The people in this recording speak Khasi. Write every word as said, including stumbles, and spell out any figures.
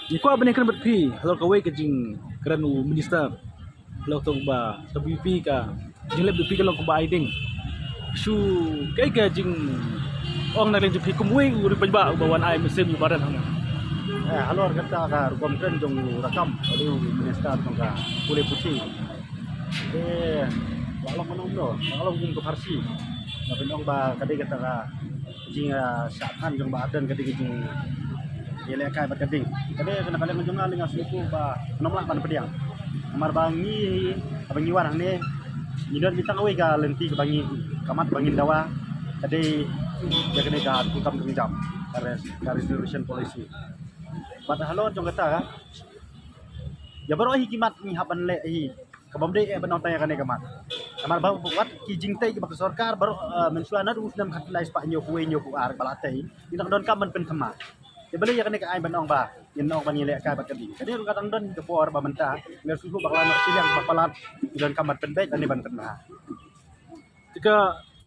Ngi kwah ban ïakren bad phi halor kawei ka jingkren u minister, halor kata ba ka VPP, ka jingleh VPP ka long kaba ai ding. Shu kaei ka jingong na ka liang jong phi kum uwei u ri paidbah uba wan ai mynsiem ïa u Bah Ardent hangne? Eh, halor kata ka rukom kren jong u Rakkam, u minister jong ka pule puthi. Eh, wat long kumno, wat long kum ka Pharsi. Nga pynong ba ka dei kata ka jing, ah, shah than jong Bah Ardent ka dei ka jingïalehkai bad ka ding. Ka dei kane ka liang jong nga, nga sngew ba ngam lah ban pdiang. Namar ba ngi, haba ngi wan hangne, ngi don tang kawei ka lynti kaba ngi, ka mat ba ngin dawa, ka dei ïa kane ka kam jam, ka res-, ka reservation policy. Bad halor jong kata ka, ïa baroh hi ki mat ngi hap ban leh hi, kaba ym dei eh ban ong tang ïa kane ka mat. Namar ba wat ki jingtei kiba ka sorkar baroh, eh, mynshuwa naduh u snem khatlai spah hynñiew phew wei hynñiew phew ar ba la tei, ngi dang donkam ban pynthama. Te balei ïa kane ka aiñ ban ong ba ngin ong ban ïalehkai bad ka ding? Kane ruh ka dang don ka por ba mynta, nga sngew ba ka la noh shiliang ba palat ngi donkam ban pynbeit lane ban pynbha. Te ka